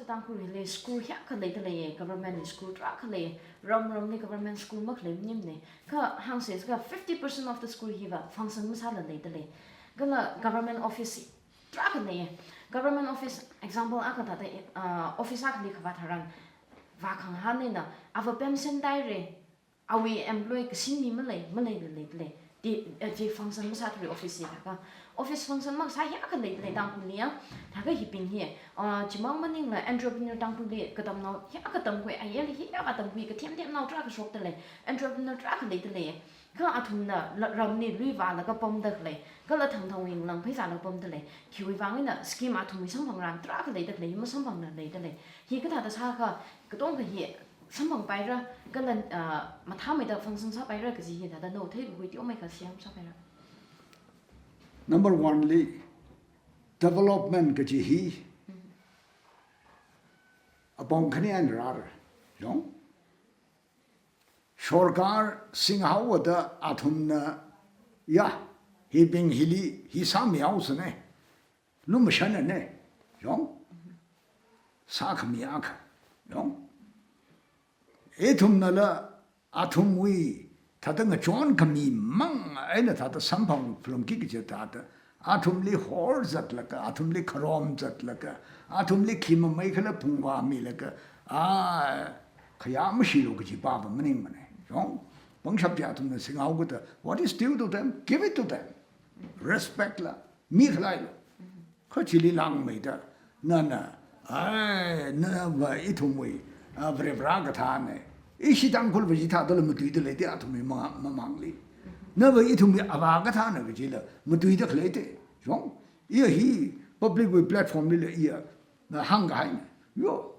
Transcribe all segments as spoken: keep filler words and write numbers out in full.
Tangkhul hili school hiyākha leida leiya, government school tarākha lei, ram ramli government school makhalei maningmana. Kha hāngsa jiakha fifty percent of the school hiva function masāla leida lei. Kala government office tarākha leiya. Government office, example akha thāda, ah, office akhali khavā tharan, vākhangahān eina, ava pension taira, awui employee kasingli malei, maleila leida lei. Chi, eh, chi function masāthura office hi thākha. Office function makasā hiyākha leida lei Tangkhulli ya. Thākha hibing hi, ah, chimang maningla entrepreneur Tangkhulli katamnao hiyākha tamkhui, ayarli hiyākha tamkhui, kathem themnao tarākha shokda lei. Entrepreneur tarākha leida lei. Kha athumna la-, ramli lui vālaga pamda khalei, kala thangthangwui ngalāng pheisālaga pamda lei. Khiwui vang eina scheme athumwui samphang ran tarākha leida khalei, masamphangla leida lei. Hi kathāda sākha, katongkha hi samphangpaira, kala, ah, mathāmeida function sāpaira kaji hi thāda nao theikakhui teomeikha share sāpaira. Number one li, development kaji hi apong khani eina rāra. Yong? Sorkar singhaoda athumna, ya, hibing hili hi sāmihaosana, lumashanna, yong? Sākhami akha, yong? Ithumnala athumwui thāda ngachon khami mang eina thāda samphang phalungki kaji thāda, athumli horzatlaga, athumli kharom zatlaga, athumli khi mameikhala phungvāmilaga, ah, khayā mashilu kaji pava maningmana. Yong, pangshap chi athumna singhaokida, what is due to them, give it to them. Respect la, mikhalaila. Kha chili langmeida, nana, ai, nava ithumwui, ah, Varivarā kathāna. Ishi Tangkhulva chithādala matuida leida athumwui ma-, mamangli. Nava ithumwui avā kathāna kajila matuida khaleida. Yong, iya hi public wui platform lila iya, na hāngkahaina. Yo.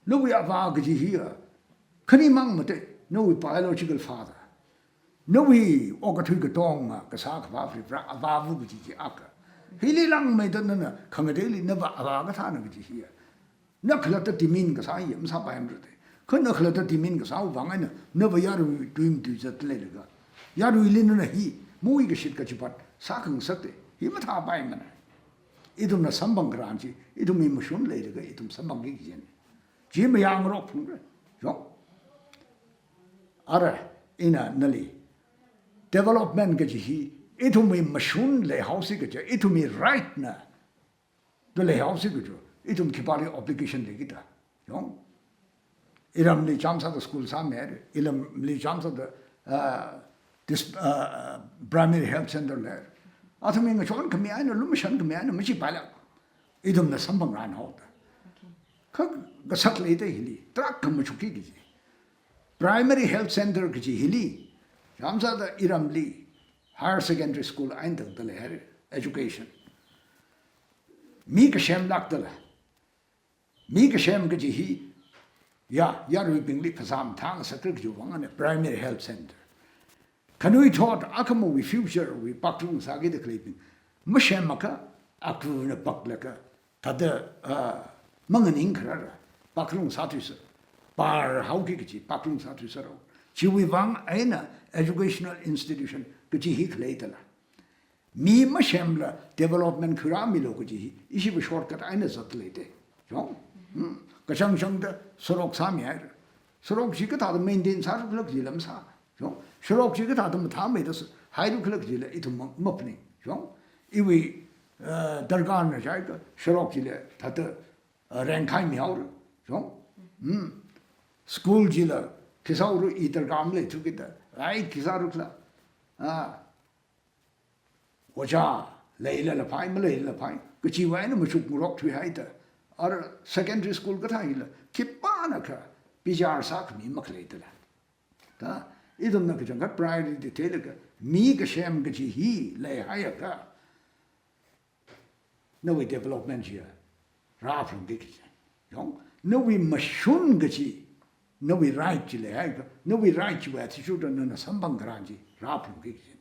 Nawui avā kaji hiya, khanimang mate, nawui biological father. Nawui okathui katonga kasā Akhava Varivarā avāva kaji chi akha. Hili langmeida nana khangateili nava avā kathāna kaji hiya, na khalatta demean kasā hiya masāpaimara te. Kha na khalatta demean kasāwui vang eina nava yarui tui matui zatda leilaga, yaruili nana hi mui kashit kachipat sākhangasak te. Hi mathāpaimana. Ithumna samphang karan chi, ithumwui mashun leilaga ithum samphangki kajina. Chi mayāngarok phungra. Yong. Ara, ina nali, development kaji hi, ithumwui mashun leihaosi kaja, ithumwui right na, da leihaosi kaja, ithum khipāli obligation leikida. Yong. Iramli chānsāda school sāmihaira, iramli chānsāda, ah, dis-, ah, primary health center leira. Athumwui ngachon khami eina, lumashan khami eina, machipaila. Ithumna samphang ran haoda. Okay. Kha kasak leida hili, tarākha machukki kaji. Primary health center kaji hili, chānsāda iramli, higher secondary school eina tangda leihaira, education. Mi kasem lākdala. Mi kasem kaji hi, ya, yaruibingli phasā mathāngasakra kaji vang eina primary health center. Khanuithot akhama wui future wui paktung sākida khaleibing, masemakha, akruna paklaga, thāda, ah, manganing kharara, paktung sāthuisa, par haoki kaji, paktung sāthuisāra. Chiwui vang eina educational institution kaji hi khaleidala. Mi masemla development khuirāmilu kaji hi, ishiva shortcut eina zatda leida. Yong? Hmm. Kachangchangda sorok sāmihaira. Sorok chi kathāda maintain sāra khala kajila masā. Yong? Sorok chi kathāda mathāmeida s-, hailu khala kajila ithum ma-, maphaning. Yong? Iwui, eh, darkar na jiakha sorok chila thāda, eh, rengkhai mihaora. Yong? Hmm. School chila khi sāra, i darkar maleithu kida. Ai, khi sāra khala. Ah. Ojā, leilala phai, maleilala phai, kachiwui eina machukngarok thuihaida. Ara secondary school kathā hila, khipānakha bichar sākhami makhaleidala. Kha, ithumna kachangkhat priority theilaga, mi kasem kaji hi leihaiakha, nawui development chiya, rāphalungki kaji. Yong, nawui mashun kaji, nawui right chi leihaiakha, nawui right chiwui athishurda nana samphang karan chi, rāphalungki kaji.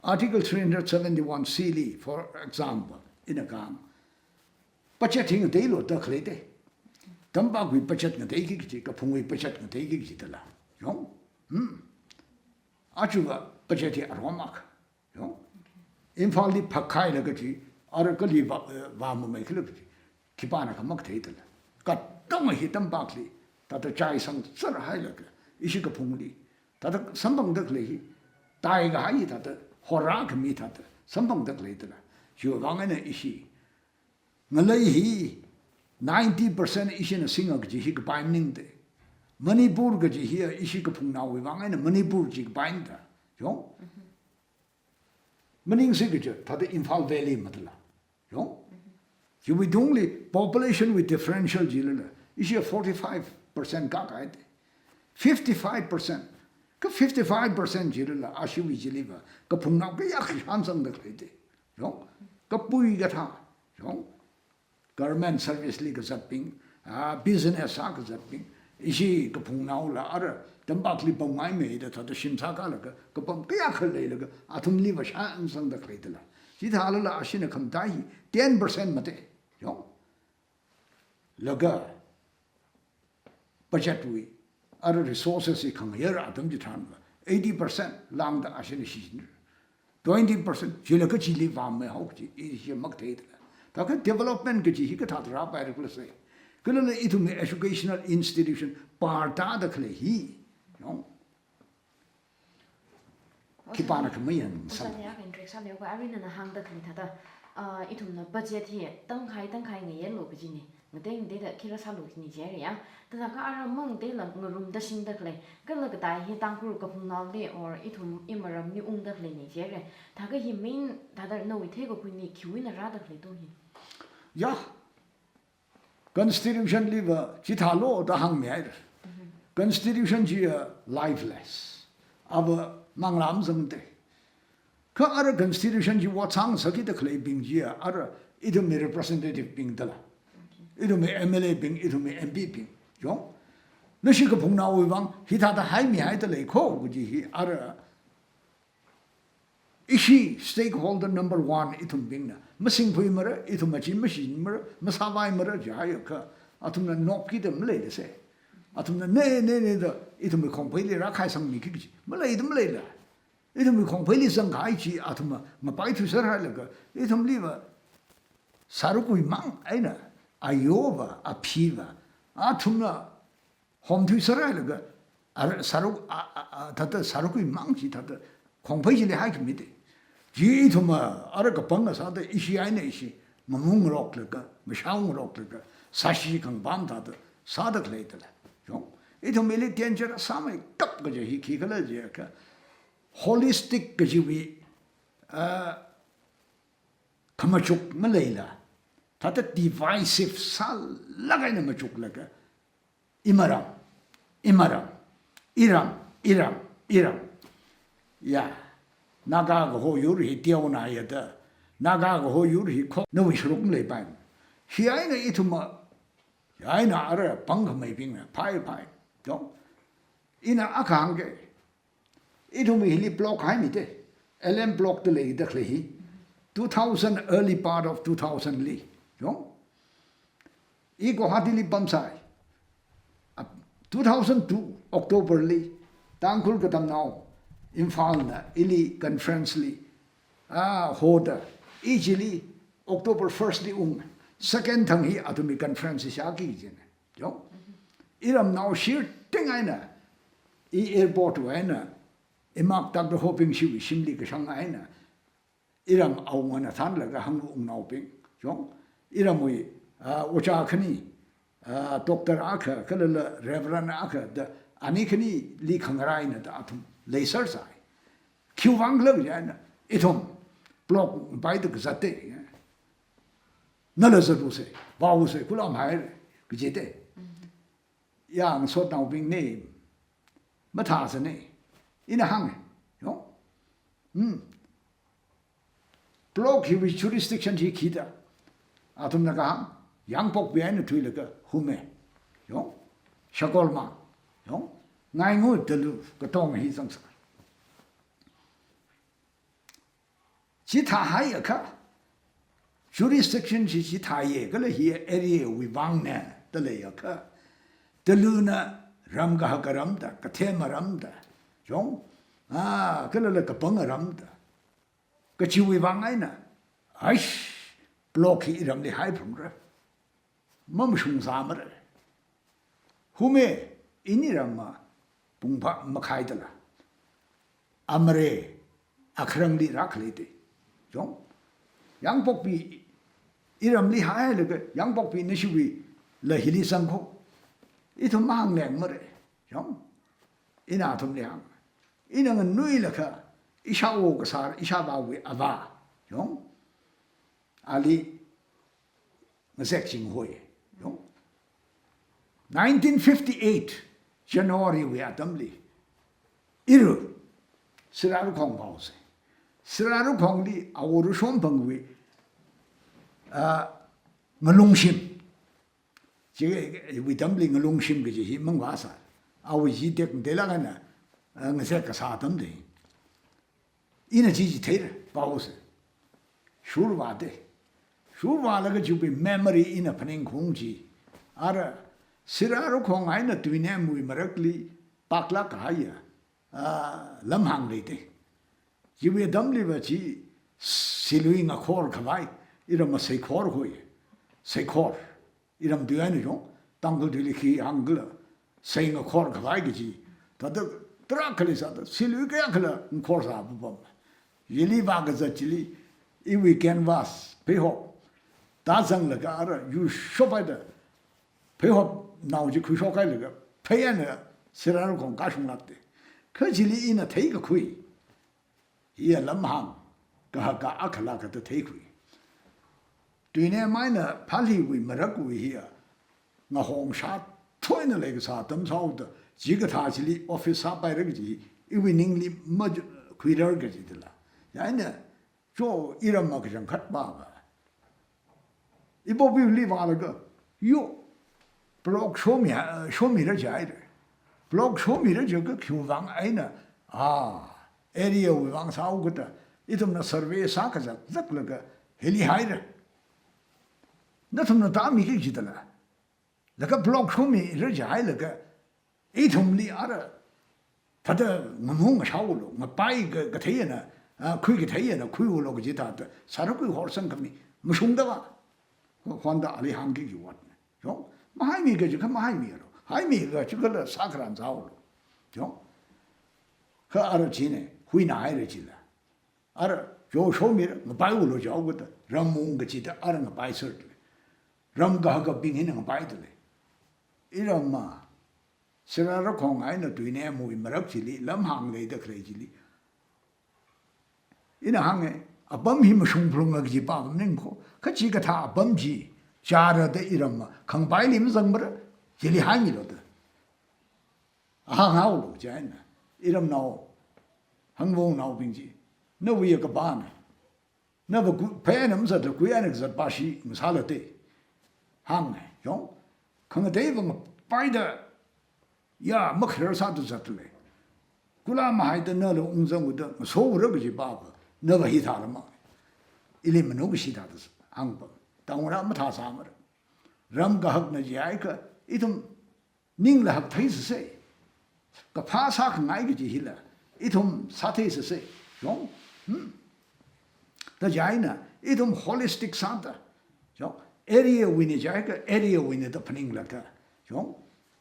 Article three hundred seventy-one C li, for example, ina kahāng, budget hi ngateilu da khaleida. Tampakgui budget ngateiki kaji, kaphungwui budget ngateiki kaji dala. Yong? Hmm. Achuva budget hi arom akha. Yong? Imphalli phakhailaga chi, ara kali vā, eh, vāmamei khala kaji. khipānakha makathei dala. Katonga hi tampakli, thāda chaisang sāra hailaga, ishi kaphungli, thāda samphangda khalei hi, taikahai thāda horā khami thāda samphangda khalei dala. Chiwui vang eina ishi, ngalei hi ninety percent ishina singa kaji hi kapai maningda. Manipur kaji hi ishi kaphungnaowui vang eina Manipur chi kapai da. Yong? Maningsi kaja, thāda Imphal Valley madala. Yong? Chiwui tungli population wui differential jilala, ishi forty-five percent kakahai da. Fifty-five percent. Kha fifty-five percent jilala, ashiwui jiliva, kaphungnao kayākha shānsangda khalei da. Yong? Kapui kathā. Yong? Government service li kazatbing, ah, business sā kazatbing, ishi kaphungnaola ara tampakli pamngaimeida thāda shim sākalaga, kapam kayākha leilaga, athumliva shānsangda khalei dala. Chithālala ashina khamataiya ten percent mate, yong. Laga, budget wui, ara resources hi khangayar atam chitharanva, eighty percent lāngda ashina shichinra. Twenty percent, chila kachili vāmei hao kaji, ishi makathei dala. Thākha development kaji hi kathāda rāpaira khala sai. Kalala ithumwui educational institution, pār tāda khalei hi, yong. Khipānakha mayan sāla. Oja, ya kan trek sāleo ka, arui nana hāngda khalei thāda, ah, ithumna budget hi tangkhai tangkhai ngayarlu kajina. Ngatei ngateida khila sālu kajina jira ya. Thāda ka ara mangateila ngarumda shingda khalei. Kala katai hi Tangkhul kaphungnaoli or ithum imaramli ungda khaleina jira. Thākha hi main thāda nawui theikakhuili khiwuina rāda khalei to hi. Ya. Constitution liva chithālu da hāngmihaira. Constitution chiya lifeless. Ava manglā mazangda. Kha ara constitution chi vātsang sākida khaleibing chiya ara ithumwui representative bing dala. Ithumwui M L A bing, ithumwui M P bing. Yong? Nashi kaphungnaowui vang, hithāda haimihaida lei kho, kaji hi ara ishi stakeholder number one ithumbingna. Masingphuimara, ithum machin mashinmara, masāvaimara, jihaiakha. Athumna nopkida maleila sai. Athumna ne, ne, ne da, ithumwui khongpheili rākhaisangmi kiki. Maleida maleila. Ithumwui khongpheili zangkahai chi athumna ngapaithuiser hailaga, ithumliva sārukui mang eina, ayowa, aphiwa, athumna homthuiser hailaga, ara sāruk, a, a, a, thāda sārukui mang chi thāda khongphei chili haikhami da. Chi ithumna ara kapanga sāda ishi eina ishi, mamungroklaga, mashaongroklaga, sāshi khangapham thāda, sāda khalei dala. Yong, ithumwuili danger sāmeikap kaja hi khikhala jiakha, holistic kajiwui, ah, khamachuk maleila, thāda divisive sālaga eina machuklaga, imaram, imaram, iram, iram, iram. Ya, Naga kaho yur hi teonaya da, Naga kaho yur hi kho, nawui sharuk maleipai. Hi eina ithumna, hi eina ara pangkhameibingna, phai, phai. Yong, ina akha hāngke, ithumwui hili block haimi da. L M block da leida khalei hi. Two thousand, early part of two thousand li. Yong? I Guwahatili pamsai. Ap-, two thousand two October li, Tangkhul Katamnao Imphalna ili conference li, ah, hoda, i chili October first li ung. Second thang hi athumwui conference shāki jina. Yong? Iramnao shirting eina, i airport wui eina, imak Doctor Hoping Shiwui shimli kashang eina, iram awungana thanlaga hāngungnaobing. Yong? Iramwui, ah, oja khani, ah, doctor akha, kalala reverend akha, da ani khanili khangarai eina da athum leiser sai. Khiwui vang khala jiakha, ithum block paida kazat da. Nala zatlu sai, vālu sai, khulam haira, kaji da. Yang sotnaobing ne, mathāsa ne, ina hānga, yong? Hmm. Block hiwui jurisdiction hi khi da. Athumna kahāng, Yangpokpi eina thuilaga hume. Yong? Shakol mang. Yong? Ngaingu dalu katong hi zangsa. Chithāhaiakha, jurisdiction chi chithāya, kala hi area wui vangna, da leiakha, taluna ram kahaka ram da, kathema ram da, yong, ah, kalala kapanga ram da, kachiwui vang eina, aish, block hi iramli haiphungra. mamashung sāmara. Hume, ini ramma pungpha makhaidala. Amare, akharangli rākhalei te. Yong. Yangpokpi iramli hailaga, yangpokpi nashiwuila hili zangkho. Ithum mahānglengmara. Yong. Ina athumli hāng. Ina nganuilakha, ishāwo kasār, ishāvāwui avā. Yong. Ali ngazek chinghoi. Yong. Nineteen fifty-eight January wui atamli. Iru, Sirarakhong pao se. Sirarakhongli awo Rushomphangwui, ah, ngalungshim. Chiwui atamli ngalungshim kaji hi mangvāsa. Awui chi tekmateilāk eina, ah, ngazek kasā atam te. Ina chi chitheira, pao se. Shurvā te. Shurvālaga chiwui memory ina phaningkhaung chi. Ara, Sirarakhong eina Tuinemwui marakli paklāk kahaiya, ah, lamhāng lei te. Chiwui atamliva chi silui ngakhor khavai, iramma seikhor hoi. Seikhor. Iram tui eina yong, Tangkhul tuili khi hāngkhala, sei ngakhor khavai kaji. Thāda tarākha leisāda, silui kayākhala ngakhor sāpapam. Chili vākazat chili, iwui canvas, pheihop. Tāzanglaga ara, yuishophaida, pheihopnao chi khuishokhailaga, phei eina Sirarakhong kāshunglāk te. Kha chili ina theikakhui. Hiya lamhāng, kahaka akhala kathā theikhui. Tuinem eina Phaleewui marakwui hiya, ngahong shāthuina leikasā atam sāhaoda, chikathā chili office sāpaira kaji, iwui ningli makhuirar kajidala. Chieina, cho iramma kachangkhat pava. Ipopiwuili vālaga, yo, block shomi, ah, shomira jihaira. Block shomira jiakha khiwui vang eina, ah, area wui vang sāhaokada, ithumna survey sākazak zaklaga, hili haira. Nathumna tāmiki jidala. Laga block shomira jihailaga, ithumli ara, thāda ngamung ngashaolu, ngapai ka, kathei eina, ah, khui kathei eina, khuiulu kaji thāda, sāra khuihorsang khami, mashungda va. Hon-, honda ali hāngki kajiwui ot ne. Yong, mahaimi kaji kha mahaimilu. Haimi kaji khala sākharan sāolu. Yong. Kha ara chine, huina haira chila. Ara, yo shomira, ngapaiulu jihaokada, ram maung kachida, ara ngapaiserda lei. Ram kahakabing hina ngapaida lei. Iramma, Sirarakhong eina Tuinemwui marak chili, lamhāng leida khalei chili. Ina hānge, apam hi mashungphalunga kaji pava maningkho, kha chikathā apam chi, chara da iramma, khangapaili mazangmara, chili haimilu da. Ahānghaolu chieina, iramnao, Hangvongnaobing chi, nawui akapana, nava ku-, phei eina mazatla kui eina kazat pashi ngasāla te. Hānge, yong, khangateiva ngapaida, ya, makharar sāda zatda lei. Kula mahaida nala ungzanghaoda, ngasoura kaji pava, nava hithāla ma. Ili manu kashi thāda hāngpam. Tangra mathāsāmara. Ram kahakna jiakha, ithum ningla haktheisāsa. Kaphā sākhangai kaji hila, ithum sātheisāsa. Yong? Hmm? Da chieina, ithum holistic sāda. Yong? Area wui eina jiakha, area wui eina da phaninglaga. Yong?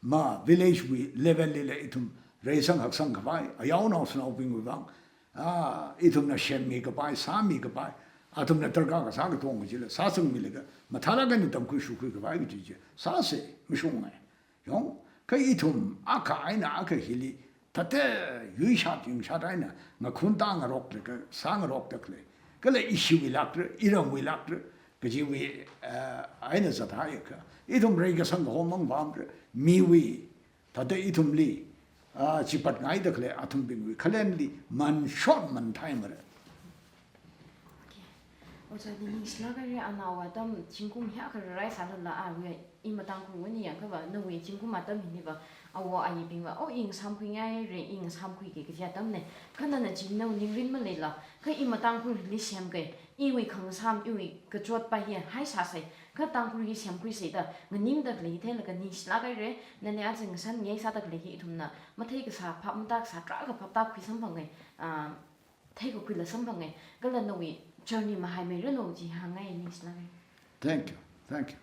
Ma village wui level lila ithum reisang haksang khavai, ayao naoshinaobingwui vang. Ah, ithumna semmi kapai, sāmi kapai, athumna darkar kasā katonga chila, sāsangmilaga, mathālāk eina tamkhui shukhui khavai kaji chi, sāsa, mashunge. Yong, kha ithum, akha eina akha hili, thāda yuishat yungshat eina, ngakhun tāngaroklaga, sāngarokda khalei. Kala ishiwui lākra, iramwui lākra, kajiwui, eh, eina zathaiakha. Ithum reikasang kahomang pamra, miwui, thāda ithumli, ah, chipatngaida khalei athumbingwui khalenli manshot manthaimara. Okay. Ojā, ningshilāk haira, anaowa atam zingkum hiyākha rarai sālala awui, ima Tangkhulwui eina yangkhava, nawui zingkum atam hiliva, awo ayibingva, oh, i ngasāmkhuingaira, i ngasāmkhuiki kaji atamna. Kha nana chi nawui ningrin maleila, kha ima Tangkhulli semkei, iwui khangasām, iwui kachotpa hi haisāsei, kha Tangkhulli semkhuisei da nganingda khalei theilaga ningshilāk haira, nana aja ngasān ngai sāda khalei hi ithumna mathei kasā, phap matākasā, tarākha phap tākhui samphange, ah, theikakhuila samphange, kala nawui journey mahaimeiranu chi hāngngai, ningshilāk haira. Thank you. Thank you.